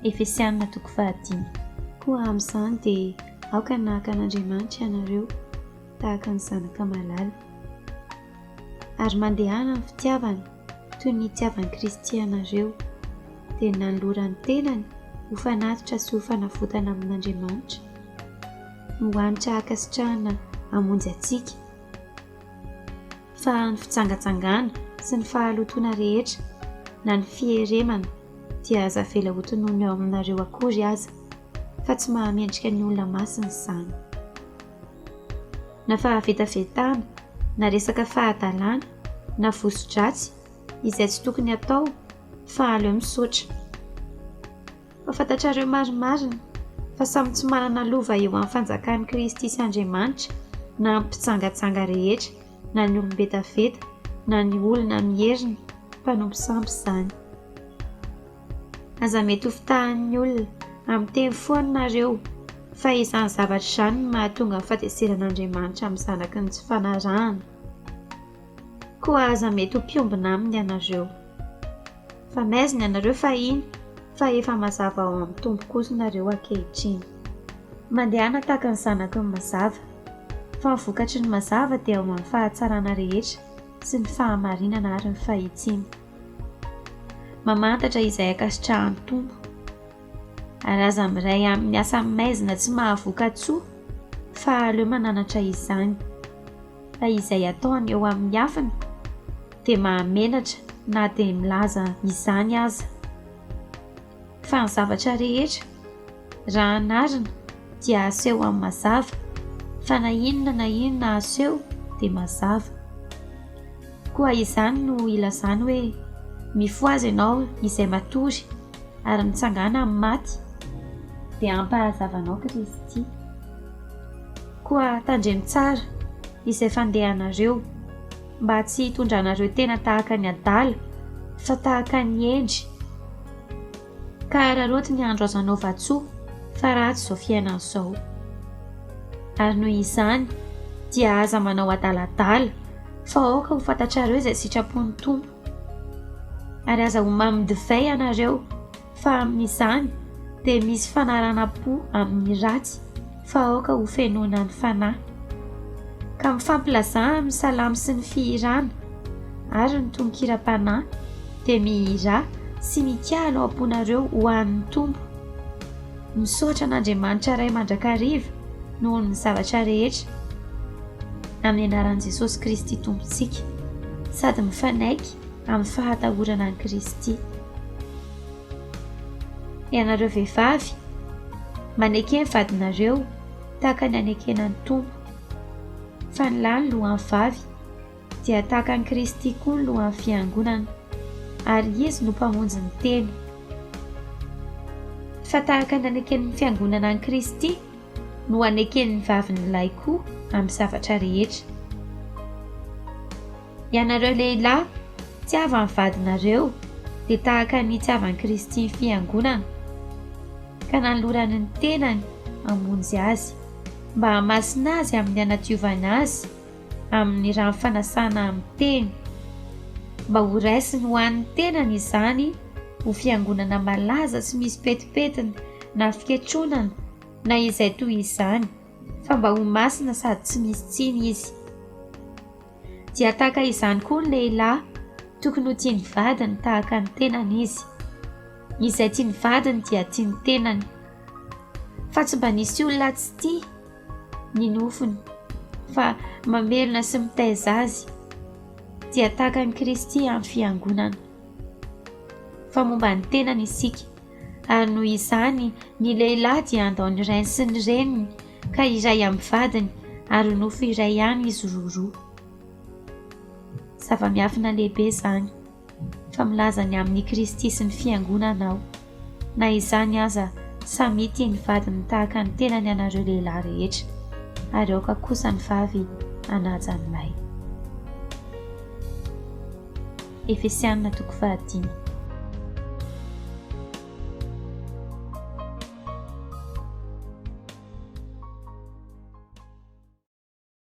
Efesiana toko fahadimy. Koa amin'izany dia aoka hanahaka an'Andriamanitra ianareo, tahaka ny zanaka malala. Ary mandehana amin'ny fitiavana, toy ny nitiavan'i Kristy anareo, dia nanolorany tenany ho fanatitra sy ho fanavotana amin'Andriamanitra, ho hanitra hankasitrahana hamonjy antsika. Fa ny fijangajangana sy ny fahalotoana rehetra na ny fieremana dia aza avela hotononina eo aminareo akory aza, fa tsy mahamendrika ny olona masina izany. Na fahavetavetana, na resaka fahadalana, na voso-dratsy, izay tsy tokony hatao, fa aleo misaotra. Fa fantatrareo marimarina fa samy tsy manana lova eo amin'ny fanjakan'i Kristy sy Andriamanitra na ny mpijangajanga rehetra na ny olom-betaveta na ny olona mierina, mpanompo sampy izany. Aza mety hofitahan'ny olona amin'ny teny foana nareo fa izany zavatra izany no mahatonga ny fahatezeran'Andriamanitra amin'ny zanaky ny tsy fanarahana. Koa aza mety ho mpiombona aminy ianareo. Fa maizina ianareo fahiny, fa efa mazava ao amin'ny Tompo kosa nareo ankehitriny. Mandehana tahaka ny zanaky ny mazava, fa ny vokatry ny mazava dia ao amin'ny fahatsarana rehetra sy ny fahamarinana ary ny fahitsiana. Mamantatra izay ankasitrahan'ny Tompo. Ary aza miray amin'ny asa maizina tsy mahavoka-tsoa, fa aleo mananatra izany. Fa izay ataony eo amin'ny miafina dia mahamenatra na dia milaza izany aza. Fa ny zavatra rehetra, raha anarina, dia aseho amin'ny mazava, fa na inona na inona aseho dia mazava. Koa izany no ilazany hoe, Mifohaza ianao izay matory, ary mitsangàna amin'ny maty, dia hampahazava anao Kristy. Koa tandremo tsara izay fandehanareo, mba tsy hitondranareo tena tahaka ny adala, fa tahaka ny hendry. Ka araraoty ny andro azo anaovan-tsoa, fa ratsy izao fiainana izao. Ary noho izany, dia aza manao adaladala, fa aoka ho fantatrareo izay sitrapon'ny Tompo. Ary aza ho mamin-divay ianareo, fa amin'izany dia misy fanaranam-po amin'ny ratsy, fa aoka ho fenoina ny fanahy. Ka mifampilazà amin'ny salamo sy ny fihirana ary ny tononkiram-panahy, dia mihirà sy mikalo ao am-ponareo ho an'ny Tompo. Misaotra an'Andriamanitra Ray mandrakariva noho ny zavatra rehetra, amin'ny anaran'i Jesosy Kristy Tompontsika, sady mifanaiky amin'ny fahatahorana an'i Kristy. Ianareo vehivavy, maneke ny vadinareo tahaka ny anekena ny Tompo. Fa ny lahy ny lohan'ny vavy, dia tahaka an'i Kristy koa ny lohan'ny fiangonana, ary Izy no Mpamonjy ny tena. Fa tahaka ny aneken'ny fiangonana an'i Kristy no aneken'ny vavy ny lahy koa amin'ny zavatra rehetra. Ianareo lehilahy, tiava ny vadinareo, dia tahaka ny itiavan'i Kristy ny Fiangonana, ka nanolorany ny tenany hamonjy azy, mba hahamasina azy amin'ny hanadiovana azy amin'ny rano fanasana amin'ny teny, mba horaisiny ho an'ny tenany izany ho fiangonana malaza tsy misy pentipentina na fiketronana na izay toy izany, fa mba ho masina sady tsy misy tsiny izy. Dia tahaka izany koa ny lehilahy, tokony ho tia ny vadiny tahaka ny tenany izy. Izay tia ny vadiny dia tia ny tenany. Fa tsy mba nisy olona tsy tia ny nofony, fa mamelona sy mitaiza azy, dia tahaka an'i Kristy amin'ny fiangonana. Fa momba ny tenany isika, ary noho izany ny lehilahy dia handao ny rainy sy ny reniny ka iray amin'ny vadiny ary ho nofo iray ihany izy roroa. Zava-miafina lehibe izany, fa milaza ny amin'i Kristy sy ny Fiangonana aho. Na izany aza, samia tia ny vadiny tahaka ny tenany ianareo lehilahy rehetra, ary aoka kosa ny vavy hanaja ny lahy. Efesiana toko fahadimy.